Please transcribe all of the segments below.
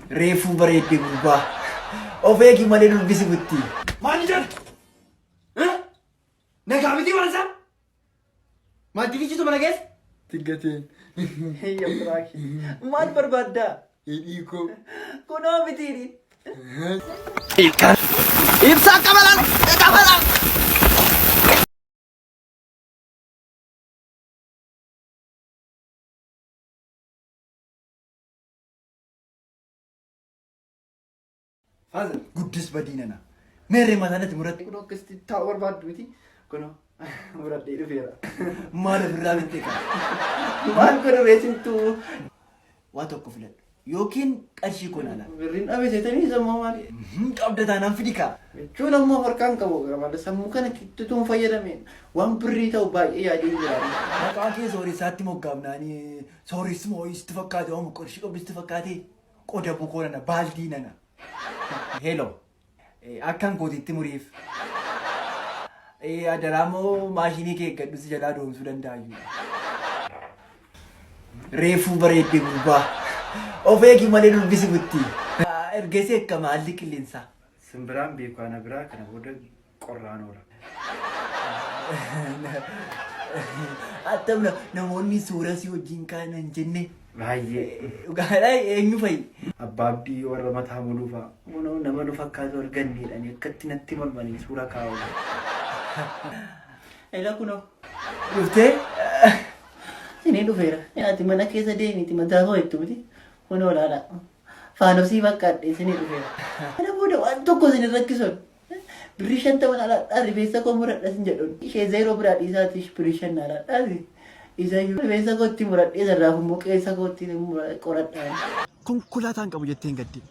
Reefuu bareedde gurbaa. Of eegi malee durbisi butti. Maal jedhu? Nagaa miti waan isaa? Maal dikichitu mana keessa? Tiggateen. Hiyya firaakii. Maal barbaaddaa? Hidhii koo. Kunoo mitiidhi. Ibsaa qabalaan qabalaan. Faazil guddis badii nana. Meerree mataa natti muratti. Kunoo akkasitti taa'u barbaaddu miti. Kunoo muradhee dhufeera. Maal ofirraa bitte kaa? Maal godhu reesimtuu? Waa tokko filadhu. Yookiin qarshii koo naa laata. Birriin dhabe seetanii sammuu maali? Qabda taanaan fidi kaa. Jechuun ammoo harkaan qabu malee sammuu kana ittituun fayyadame waan birrii ta'u baay'ee yaadee jira. Maqaa kee sooressaatti moggaafnaanii sooressuma wayii sitti fakkaate waan qarshii qabdu sitti fakkaate qoda bukoo nana baaldii nana. Hello. Akkan kootiitti muriif. Adaraa moo maashinii kee eeggadhu si jalaa doomsuu danda'ayyuu. Reefuu bareedde gurbaa. Of eegi malee durbisi butti. Ergasii akkam haalli qilleensaa? Simbiraan beeku ana biraa kana booda qorraan oola. Attam namoonni suura si wajjin ka'an hin jenne. Baay'ee. Dhugaadhaa eenyu fa'i? Abbaa Abdii warra mataa muluu fa'a. Kunoo nama nu fakkaatu arganneedhani akkatti natti mormanii suura kaa'u. Ela kunoo. Dhuftee? Isinii dhufeera. Ati mana keessa deemiti mataa koo jettu miti. Kunoo laala. Faanosii fakkaadhe isinii dhufeera. Kana booda waan tokko isin hin rakkisun. Birrii 50 na laadhaa rifeensa koo muradha sin jedhuun. Ishee zeeroo biraa dhiisaati birrii 5 na laadhaati. Isayyuu rifeensa kootti muradhee sarraaf immoo qeensa kootti qoradha. Konkolaataa hin qabu jettee hin gaddin.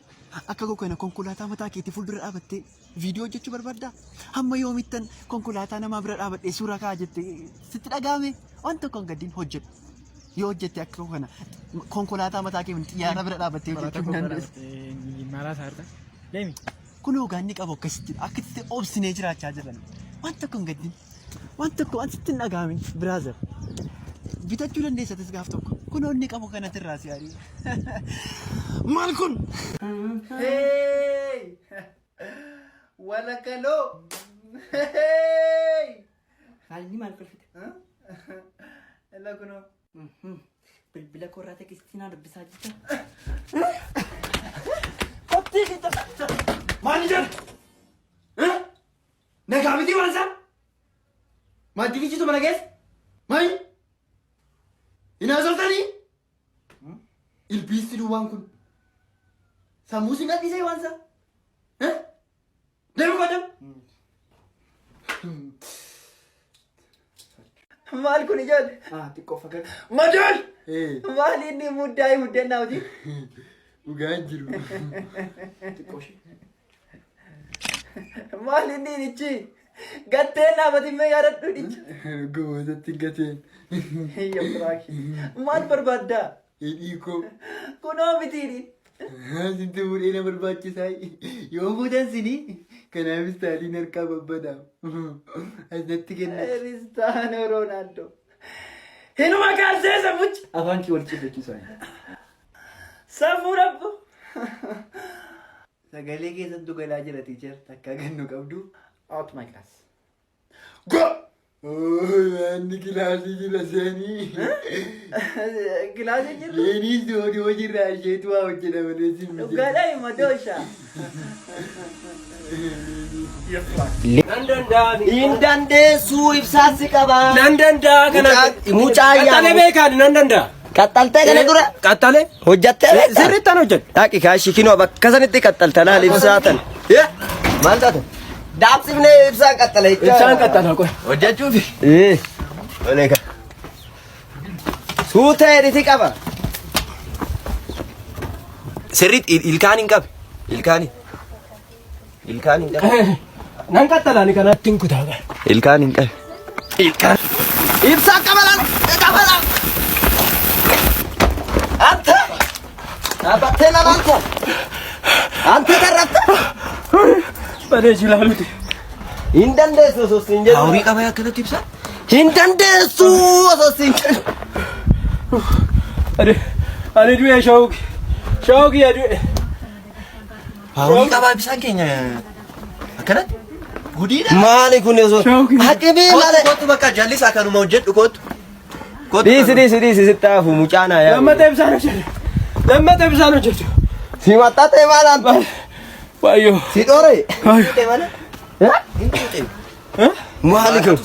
Akka koo kana konkolaataa mataa keetii fuuldura dhaabattee viidiyoo hojjechuu barbaaddaa? Hamma yoomittan konkolaataa namaa bira dhaabadhee suuraa ka'a jettee sitti dhaga'ame? Waan tokko hin gaddin hojjedhu. Yoo hojjette akka koo kana konkolaataa mataa kee xiyyaara bira dhaabattee hojjechuu hin dandeessu. Maalaa saarta? Deemi. Kunoo gaanni qabu akkasitti akkasitti obsinee jiraachaa jirran. Waan tokko hin gaddin. Waan tokko waan sitti hin dhaga'amin brother. Bitachuu dandeessatis gaaf tokko. Kunoo inni qabu kanatti irraa si ari'e. Maal kun? Hey! Walakaloo! Hey! Haalli maal kolfite? Ella kunoo. Bilbila koorraa teekistii naa dubbisaa jirta. Qophii keessa maal jedhu? Nagaa miti waan isaa? Maal dikichitu mana keessa? Maal? Hin haasoftanii? Ilbiisti duwwaan kun. Sammuu si gadhiisee waan isaa? Deemu qoodam. Maal kun ijoollee? Ah, xiqqoo fagaadhu. Madool! Maal inni muddaa'ee muddannaa hojii? Dhugaa hin jiru. Xiqqoo ishee. Maal inni inichi? Gatteen dhaabatin mee yaadadhu inicha. Gootatti gateen. Hiyya firaakii. Maal barbaaddaa? Hidhii koo. Kunoo mitiidhi. Sinti fuudhee na barbaachisaa. Yoo fuutan sinii kanaafis taaliin harkaa babbadaa. As natti kenna. Kiristaanoo Roonaaldoo. Hinuma kaalsee sammucha. Afaan kee wal ciifachiisaa. Safuu rabbu. Sagalee keessantu galaa jira teacher takkaa gannu qabdu. Out my class. Go! Yaanni kilaasii jira seenii. Kilaasii jirru. Leenis doonii jirra isheetu waa hojjedha malee sin miti. Dhugaadhaa madoosha. Nan danda'a. Hin dandeessuu ibsaan si qaba. Nan danda'a kana. Mucaa yaa- Qaxxalee beekaan nan danda'a. Qaxxaltee kana dura Qaxxalee. hojjattee beektaa? Sirriitti an hojjedha. Dhaqi kaashii kinoo bakka sanitti qaxxalta laal ibsaa tan. Maal taate? Daabsifnee ibsaan qaxxala jechaa. Ibsaan qaxxala qoy. Hojjechuufi. Ee. Olee ka. Suuta editi qaba. Sirriitti ilkaan hin qabe. Ilkaan. Ilkaan hin qabe. Nan qaxxala ani kanatti hin kutaa. Ilkaan hin qabe. Ilkaan. Ibsaa qaba laal. Qaba laal. Ante. Dhaabbattee laalta. Ante tarratta. Badee jilaaluti. Hin dandeessu osoo siin jedhu. Hawrii qaba akkanatti ibsaa. Hin dandeessu osoo siin jedhu. Ani du'e shawuki. Shawuki ya du'e. Paawurii qabaa ibsaan keenya akkanatti. Gudiidha. Maali kun osoo haqimii maali? Kootu bakka jallisaa kanuma hojjedhu kootu. Kootu. Dhiisi dhiisi dhiisi sitti hafu mucaa naa yaa. Lammata ibsaan hojjetu. Lammata ibsaan hojjetu. Si maxxaxee maal aan? Waayyoo. Si dhoore. Waayyoo. Maali kun?